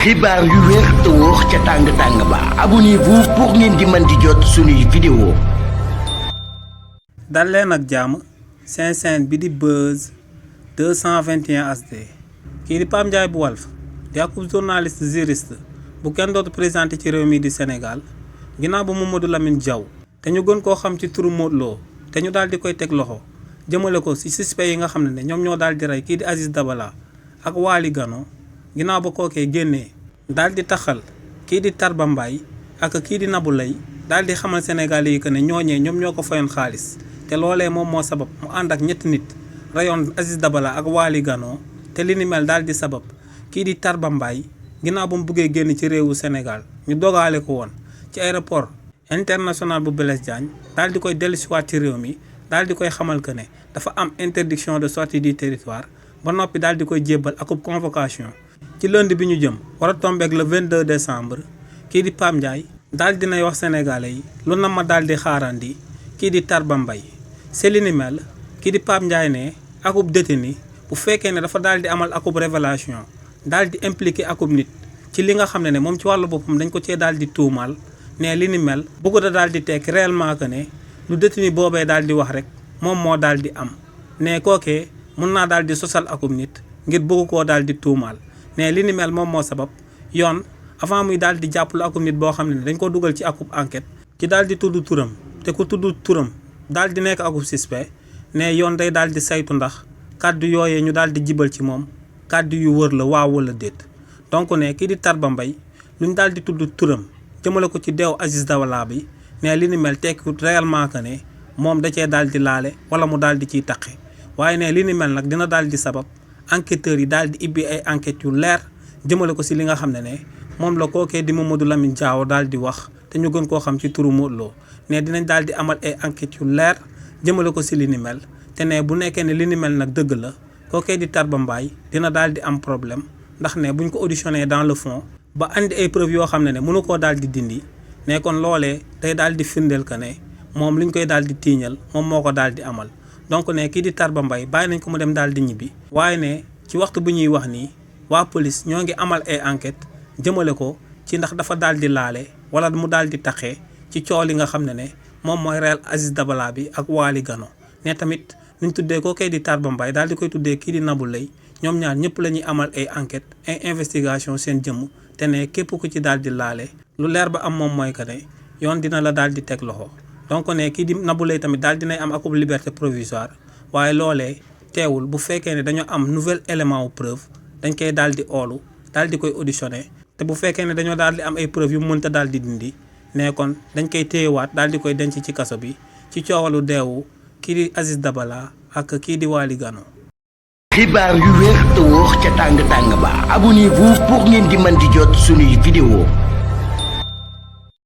xibaar yu wér te wóor ca tàng ba abonnez-vous pour ngeen di mën di jot suñuy vidéo. dal leen ak jàmm seen chaîne bi di Buzz 221 HD kii di Pape Ndiaye bu Walf di ak journaliste juriste bu kenn dootu présenté ci réew mi di Sénégal ginnaaw ba Mamadou Lamine Diaw te ñu gën koo xam ci turu Modou Lo te ñu daal di koy teg loxo jëmale ko ci suspect yi nga xam ne ñoom ñoo daal di rey kii di Aziz Dabala ak Waly Gano ginnaaw ba kookee génnee daal di taxal kii di Tarba Mbaye ak kii di Nabou Leye daal di xamal Sénégalais yi que ne ñooñee ñoom ñoo ko fayoon xaalis te loolee moom moo sabab mu ànd ak ñetti nit rayoon Aziz Dabala ak Waly Gano te li ni mel daal di sabab kii di Tarba Mbaye ginnaaw ba mu buggee génn ci réewu Sénégal ñu dogaale ko woon ci aéroport international bu Blaise Diagne daal di koy dellusiwaat ci réew mi daal di koy xamal que ne dafa am interdiction de sortie du territoire ba noppi daal di koy jébbal akub convocation ci lundi bi ñu jëm war a tombeek le 22 décembre kii di Pape Ndiaye daal dinay wax sénégalais yi lu na ma daal di xaarandi kii di Tarba Mbaye c'est li ni mel kii di Pape Ndiaye ne akub détenu bu fekkee ne dafa daal di amal akub révélation daal di impliqué akub nit ci li nga xam ne moom ci wàllu boppam dañ ko cee daal di tuumaal ne li ni mel bëgg da daal di tekk réellement que ne lu détenu boobee daal di wax rek moom moo daal di am ne kookee mun naa daal di sosal akub nit ngir bëgg koo daal di tuumaal ne li ni mel moom moo sabab yoon avant muy daal di jàppalu akub nit boo xam ne dañ ko dugal ci akub enquête ci daal di tudd turam te ku tudd turam daal di nekk akub suspect ne yoon day daal di saytu ndax kàddu yooyee ñu daal di jibal ci moom kàddu yu wër la waaw wala déet donc ne kii di Tarba Mbaye luñ daal di tudd turam jëmale ko ci deew Aziz Dabala bi ne li ni mel tekkiwut réellement que ne moom da cee daal di laale wala mu daal di ciy taqe waaye ne li ni mel nag dina daal di sabab enquêteurs yi daal di ibbi ay enquêtes yu leer jëmale ko si li nga xam ne moom la kookee di Mamadou Lamine Diaw daal di wax te ñu gën koo xam ci turu Modou Lo ne dinañ daal di amal ay enquêtes yu leer jëmale ko si li ni mel te ne bu nekkee ne li ni mel nag dëgg la kookee di Tarba Mbaye dina daal di am problème ndax ne buñ ko auditionné dans le fond ba andi ay preuves yoo xam ne mënu koo daal di dindi ne kon loolee day daal di firndeel que ne moom liñ koy daal di tiiñal moom moo ko daal di amal donc ne kii di Tarba Mbaye bàyyi nañ ko mu dem daal di ñibbi waaye ne ci waxtu bu ñuy wax nii waa police ñoo ngi amal ay enquête jëmale ko ci ndax dafa daal di laale wala mu daal di taxee ci coow li nga xam ne moom mooy reyal Aziz Dabala bi ak Waly Gano ne tamit nuñ tuddee ko kay di Tarba Mbaye daal di koy tuddee kii di Nabou Leye ñoom ñaar ñëpp la ñuy amal ay enquête ay investigation seen jëmm te ne képp ku ci daal di laale lu leer ba am moom mooy que ne yoon dina la daal di teg loxo donc ne kii di Nabou Leye tamit daal dinay am akub liberté provisoire waaye loolee teewul bu fekkee ne dañoo am nouvel élément wu preuve dañ koy daal di oolu daal di koy auditionné te bu fekkee ne dañoo daal di am ay preuve yu mënta daal di dindi ne kon dañ koy téyewaat daal di koy denc ci kaso bi ci coowalu deewu kii di Aziz Dabala ak kii di Waly Gano. xibaar yu wér te wóor ca tàng ba abonnez-vous pour ngeen di mën di jot suñuy vidéo.